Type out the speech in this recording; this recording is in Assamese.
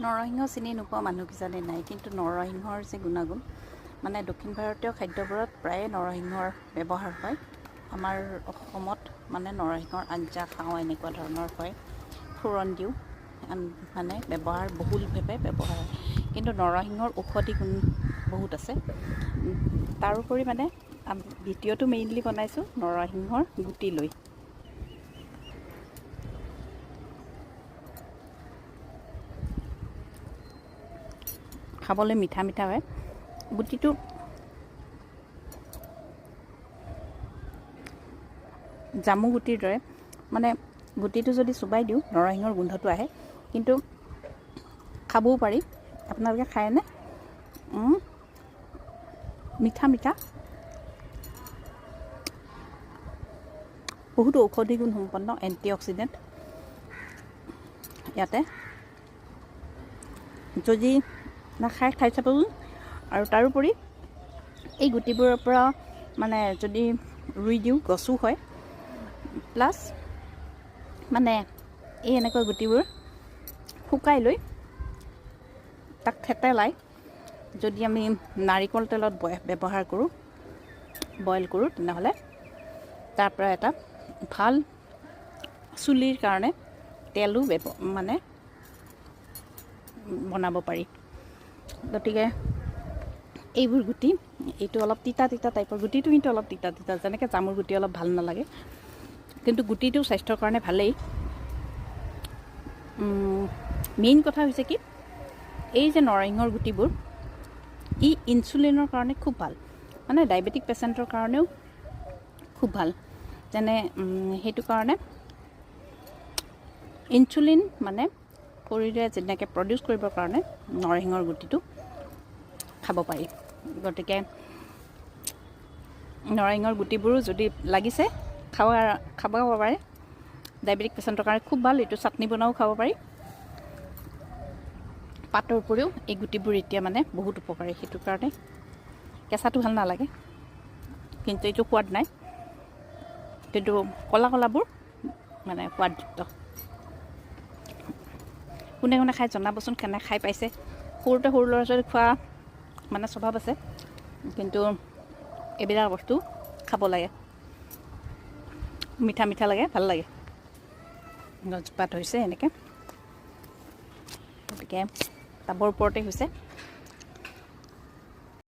নৰসিংহ চিনি নোপোৱা মানুহ কিজানি নাই, কিন্তু নৰসিংহৰ যে গুণাগুণ, মানে দক্ষিণ ভাৰতীয় খাদ্যবোৰত প্ৰায়ে নৰসিংহৰ ব্যৱহাৰ হয়। আমাৰ অসমত মানে নৰসিংহৰ আঞ্জা খাওঁ এনেকুৱা ধৰণৰ হয়, ফোৰণ দিওঁ, মানে ব্যৱহাৰ বহুলভাৱে ব্যৱহাৰ হয়। কিন্তু নৰসিংহৰ ঔষধি গুণ বহুত আছে। তাৰোপৰি মানে ভিডিঅ'টো মেইনলি বনাইছোঁ নৰসিংহৰ গুটি লৈ। খাবলৈ মিঠা মিঠা হয় গুটিটো। জামু গুটিৰ দৰে, মানে গুটিটো যদি চোবাই দিওঁ নৰসিংহৰ গোন্ধটো আহে, কিন্তু খাবও পাৰি। আপোনালোকে খায়নে? মিঠা মিঠা, বহুতো ঔষধি গুণ সম্পন্ন, এণ্টি অক্সিডেণ্ট ইয়াতে। যদি নাখায় খাই চাবচোন। আৰু তাৰোপৰি এই গুটিবোৰৰ পৰা মানে যদি ৰুই দিওঁ গছো হয়। প্লাছ মানে এই এনেকুৱা গুটিবোৰ শুকাই লৈ তাক থেতেলাই যদি আমি নাৰিকল তেলত ব্যৱহাৰ কৰোঁ, বইল কৰোঁ, তেনেহ'লে তাৰ পৰা এটা ভাল চুলিৰ কাৰণে তেলো মানে বনাব পাৰি। গতিকে এইবোৰ গুটি, এইটো অলপ তিতা তিতা টাইপৰ গুটিটো, কিন্তু অলপ তিতা তিতা, যেনেকৈ জামুৰ গুটি অলপ ভাল নালাগে, কিন্তু গুটিটো স্বাস্থ্যৰ কাৰণে ভালেই। মেইন কথা হৈছে কি, এই যে নৰসিংহৰ গুটিবোৰ, ই ইনচুলিনৰ কাৰণে খুব ভাল, মানে ডায়েবেটিক পেচেণ্টৰ কাৰণেও খুব ভাল। যেনে সেইটো কাৰণে ইনচুলিন মানে শৰীৰে যেনেকৈ প্ৰডিউচ কৰিবৰ কাৰণে নৰসিংহৰ গুটিটো খাব পাৰি। গতিকে নৰসিংহৰ গুটিবোৰো যদি লাগিছে খাব পাৰে, ডায়েবেটিক পেচেণ্টৰ কাৰণে খুব ভাল। এইটো চাটনি বনাও খাব পাৰি। পাতৰ উপৰিও এই গুটিবোৰ এতিয়া মানে বহুত উপকাৰী, সেইটো কাৰণে কেঁচাটো ভাল নালাগে, কিন্তু এইটো সোৱাদ নাই, কিন্তু ক'লা ক'লাবোৰ মানে সোৱাদযুক্ত। কোনে কোনে খাই জনাবচোন, কেনে খাই পাইছে। সৰুতে সৰু ল'ৰা ছোৱালী খোৱা মানে স্বভাৱ আছে, কিন্তু এইবিলাক বস্তু খাব লাগে, মিঠা মিঠা লাগে, ভাল লাগে। গছপাত হৈছে এনেকৈ, গতিকে টাবৰ ওপৰতে হৈছে।